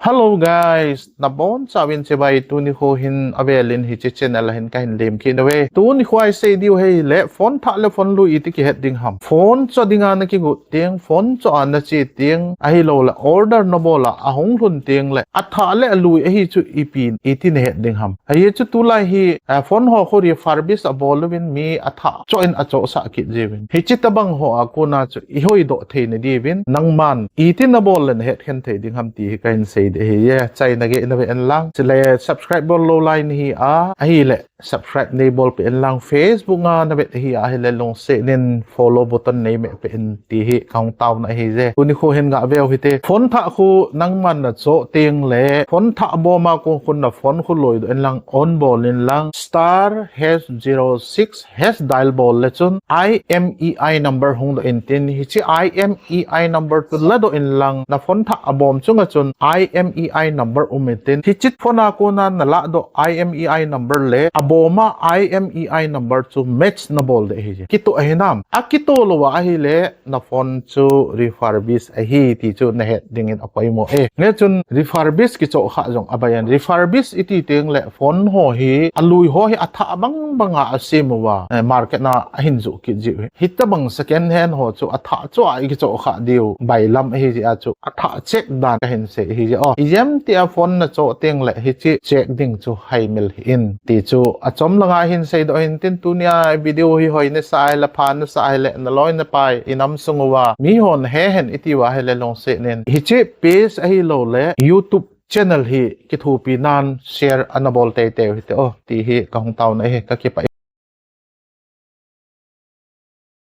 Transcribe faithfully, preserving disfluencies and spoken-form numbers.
Hello guys, nabonchauvin chibai. Tuni kho hin avelin hiche channel a hin kahin lemkit nauve. Tuni kho isei diu hile phone thah le phone lui iti kihet ding ham. Phone cho dinga nakigot teng, phone cho a nache teng, ahilouleh order nabol a ahung lhun teng le athah le alui ahi chu ipi iti nahet ding ham. Hiche chu tulai hi, eh, phone ho khu refurbish abol uvin mi athah cho in achohsah kit jiuvin. Hiche tobang ho a kona chu ihoidoh thei nadiuvin nangman iti nabol le nahet khen thei ding ham ti hi kahin sei ding ahiye. Chai nagei nave inlang. Chule subscribe bol lou lai nahi a, ahile subscribe neibolpeh inlang. Facebook a navet ahi ahile lungset in follow button neimehpeh in ti hi kahung taona ahiye. Tuni kho hin gaveu hite. Phone thah khu nangman nachoh teng le phone thah bom a kon khun na phone khu loidoh inlang, on bol inlang. Star hash zero six hash dial bol le chun I M E I number hungdoh intin, hiche I M E I number chu ladoh inlang, na phone thah abom chunga chun I M E I number um intin, hiche phone a kona nalahdoh I M E I number le abom a I M E I number chu match nabol ding ahiye. Kitoh ahinam. Akitoh lou a ahile na phone chu refurbish ahi ti chu nahet dingin apoimo e. Hichun refurbish kichoh kha jong abai in. Refurbish iti teng le phone ho hi alui ho hi athah bang banga asem uva, eh, market a ahin joh kit jiu hi. Hitobang second hand ho chu athah cho a ikichoh kha diu bailam ahi jeh a chu athah check dan kahin sei ahiye. O, ijemtia phone nachoh teng le hiche check ding chu haimil hih in ti chu achom langa hin seidoh intin, tunia video hi hoi nasa ahile, pha nasa ahile, naloi napai inam sung uva mi hon he hen iti uva ahile lungset in hiche page ahilouleh YouTube channel hi kithopi nan share ana bol teitei u hite o ti hi kahung taona ahi, kakipah e.